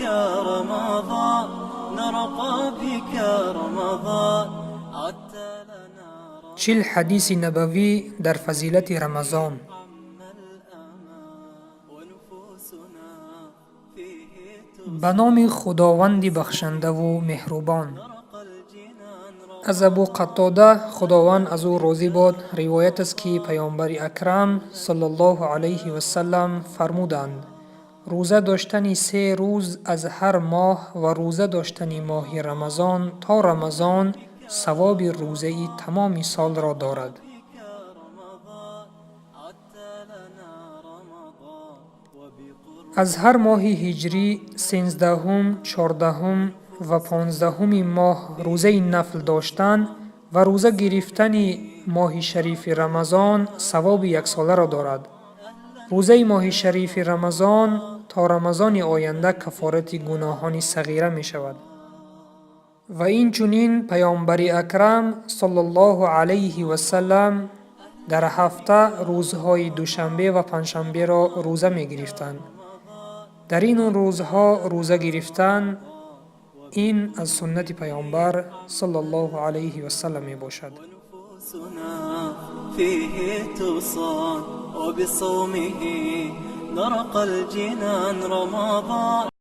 بك رمضان، نرقى بك رمضان، عدت لنا. 40 ҳадиси набавӣ дар фазилати Рамазон. ونفوسنا فيه Ба номи Худованди бахшандаву меҳрубон. Аз Абу Қаттода, Худованд аз ӯ розӣ бод, ривоят аст, ки Паёмбари Акрам саллаллоҳу алайҳи васалам фармуданд: «Рӯза доштани 3 рӯз аз ҳар моҳ ва рӯза доштани моҳи Рамазон то Рамазон савоби рӯзаи тамоми солро дорад». رمضان، عدت لنا رمضان، وبقرب Аз ҳар моҳи ҳиҷрӣ 13-ум, 14-ум ва 15-уми моҳ рӯзаи нафл доштан ва рӯза гирифтани моҳи шарифи Рамазон савоби яксоларо дорад. Рӯзаи моҳи шарифи Рамазон то Рамазони оянда кафорати гуноҳони сағира мешавад. Ва инчунин Паёмбари Акрам саллаллоҳу алайҳи васалам дар ҳафта рӯзҳои душанбе ва панҷшанберо рӯза мегирифтанд. Дар ин рӯзҳо рӯза гирифтан ин аз суннати Паёмбар саллаллоҳу алайҳи васалам мебошад. ونفوسنا فيه تصان، وبصومه نرقى الجنان رمضان.